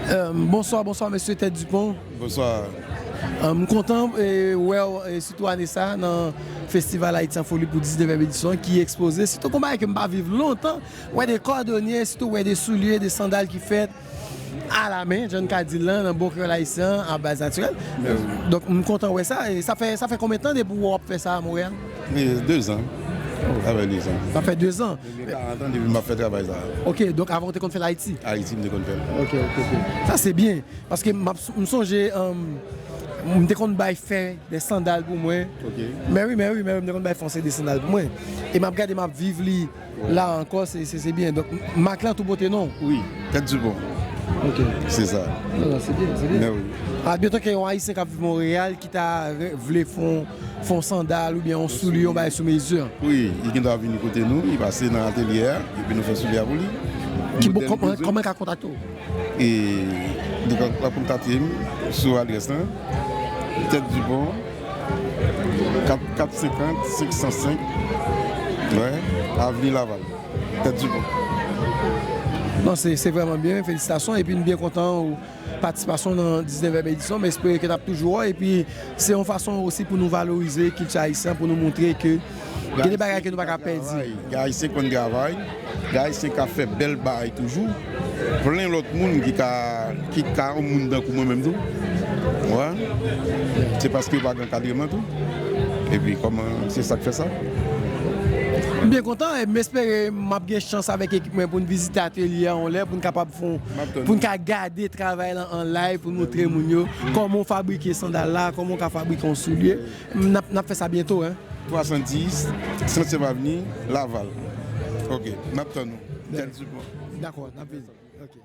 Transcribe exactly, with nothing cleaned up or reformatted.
Euh, bonswa, bonswa, mesye Ted Dupont. Bonswa. Euh, m kontan eh, wè w, eh, sitou ane sa, nan Festival Haïti en Folie pou diznèvyèm edisyon ki ekspoze. Sitou konba ke m pa viv lontan, wè de kòdonye, sitou wè de soulye, de sandal ki fèt a la men, jan n ka di l lan, nan bon kreyòl ayisyen, a baz natirèl. Donk, m kontan wè sa, e sa fè, sa fè konbyen tan depi w ap fè sa a Monreyal? E, dezan. Sa fè dezan. Sa fè dezan. Gen karant an depi m ap fè travay sa a. Ok, donk avan w te konn fè l Ayiti? Ayiti, m te konn fè l. Ok, ok, ok. Sa se byen, paske m ap, m sonje, um, m te konn bay fè de sandal pou mwen. Ok. Men wi, men wi, men wi, m te konn bay fè yon seri de sandal pou mwen. E m ap gade, m ap viv li la ankò, se, se, se byen. Donk, mak lan tou pote non? Wi, Ted Dupont. Ok. Se sa. Non, non, se byen, se byen. Men wi. A, byen, antanke yon Ayisyen k ap viv Monreyal, ki ta re- vle fè yon fè yon sandal oubyen yon soulye, yon bagay sou mezi. Wi, li gen dwa vini kote nou, li pase nan atelye a, epi nou fè soulye a pou li. Ki bon, kòman, kòman l ka kontakte w? E li ka, l ap kontakte m sou adrès lan, Ted Dupont, kat, kat senkant, senk san senk, wè, Avni Laval. Ted Dupont. Non, se, se vrèman byen, felisitasyon, epi n byen kontan ou patisipasyon nan diznèvyèm edisyon, m espere ke n ap toujou wè w, epi se yon fason osi pou nou valorize kilti ayisyen, pou nou montre ke gen de bagay ke nou pa ka pèdi. Gen Ayisyen konn travay, gen Ayisyen ka fè bèl bagay toujou, plen lòt moun ki ka, ki ka yon moun tankou mwen menm tou. Wè. Se paske yo pa gen ankadreman tou. Epi kòman, se sa k fè sa. M byen kontan, e m espere m ap gen chans avèk ekip mwen pou n vizite atelye a yon lè, pou n kapab fè yon, pou n ka gade travay lan an live, pou n montre moun yo kòman w fabrike sandal la, kòman w ka fabrike yon soulye. N ap, n ap fè sa byento, en. Twa san dis, Sentyèm Avni, Laval. Ok, n ap tann ou. Ted Dupont. Dakò, n ap vini. Ok.